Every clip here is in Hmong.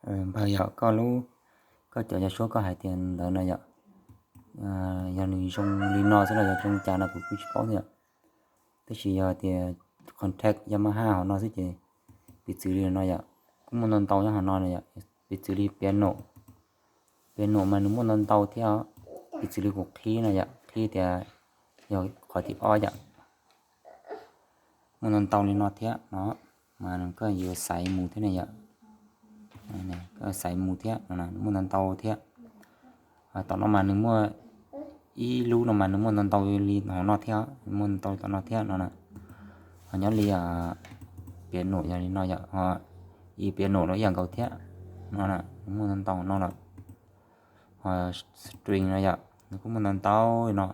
Npawg yog koj lub, koj cov yog suab koj hais tias ntawd no yom, yog nws zoo li no xwb los yog zoo cas no kuv kuj tsis paub thiab yom. Tab sis yog tias contact Yamaha hauv no xwb ces piv txwv li no yom, kuj muaj ntau ntau nyob hauv no no yom, piv txwv li piano, piano mas nws muaj ntau ntau thiab, piv txwv li kuv qhib no yom, qhib tias yog qhov thib ob yom, muaj ntau ntau li no thiab no, mas koj yuav xaiv mus thiab ne yom, koj xaiv mus thiab no, muaj ntau ntau thiab. Tom no mas nws muaj ib lub no mas nws muaj ntau ntau li hauv no thiab, muaj ntau tom no thiab no na. Ho nyob li piano yog li no yom, ho ib piano no ib yam nkaus thiab no, muaj ntau ntau no lawm. Ho string no yom, nws kuj muaj ntau ntau li no,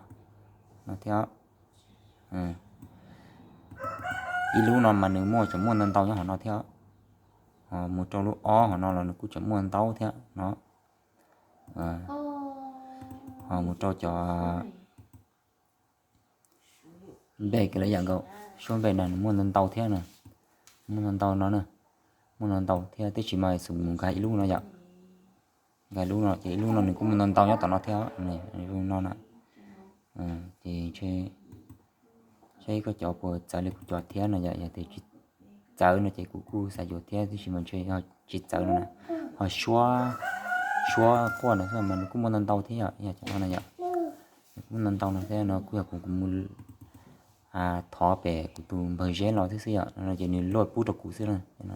no thiab. Ib lub no mas nws muaj tseem muaj ntau ntau nyob hauv no thiab, ho mus rau lub ob hauv no los nws kuj tseem muaj ntau thiab no. Ho mus rau cov npe kev lawv yam nkaus, suab npe no nws muaj ntau ntau thiab na, muaj ntau ntau no na, muaj ntau ntau thiab, tab sis mas xum mus nkag ib lub no yom, nkag lub no ces ib lub no nws kuj muaj ntau ntau nyob tom no thiab no na. Ces saib koj cov puas txawv li kuv cov thiab no yom, yog tias tsis txawv no ces kuv kuj xav yuav thiab, tab sis mas ntshe yog tsis txawv no na. Ho suab, suab quaj no xwb mas nws kuj muaj ntau ntau thiab yom, yog cov no na yom, nws kuj muaj ntau ntau no thiab no, kuj yog kuv, kuv mus thov pem kuv tus npawg Zeb los xwb xwb yom, no ces nws luaj pub rau kuv xwb na.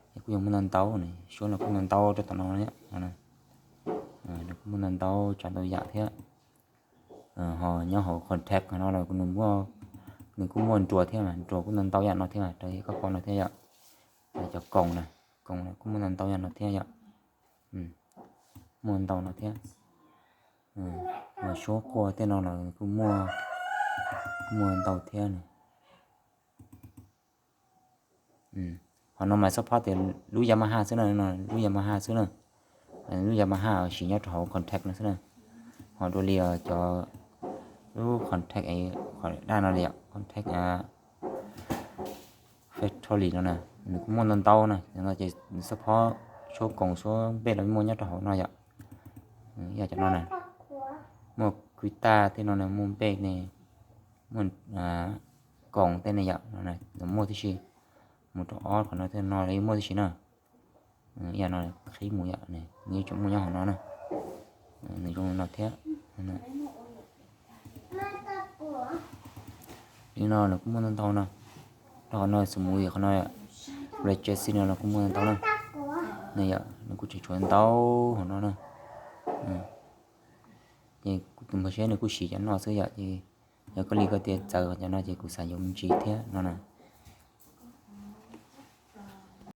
Ces kuj yog muaj ntau ntau, suab no kuj ntau ntau rau tom no, nws kuj muaj ntau ntau tsav ntau yam thiab. Ho nyob hauv contact no los nws kuj muaj nruas thiab, nruas kuj ntau ntau yam no thiab, raws li koj pom no thiab yom. Cov koos na, koos kuj muaj ntau ntau yam no thiab yom, muaj ntau no thiab. Suab quaj tej no los kuj muaj, muaj ntau thiab. Qhov no mas xab phob tias lub Yamaha xwb na, lub Yamaha xwb na. Lub Yamaha siv nyob rau hauv contact no xwb na. Ho dua li cov lub contact qhov daj no li contact factory no na, nws kuj muaj ntau ntau na, no ces xab phob suab koos suab npej los muaj nyob rau hauv no yom. Yog cov no na, muaj guitar tej no na, muaj npej ne, muaj koos tej ne yom, muaj tib si. Mus rau ob qhov no tej no los muaj tib si na. Yam no qhib mus yom, nws tseem muaj nyob hauv no na. Nws zoo no thiab. Li no los kuj muaj ntau ntau no. Rau qhov no xus mus qhov no, Red Jersey no los kuj muaj ntau ntau na. Nws yom, nws kuj tseem tshuav ntau hauv no na. Ces kuv tus npawg Zeb nws kuj siv cov no xwb yom, ces yog koj li koj tias txawv cov no ces kuv xav yuav me ntsis thiab no na.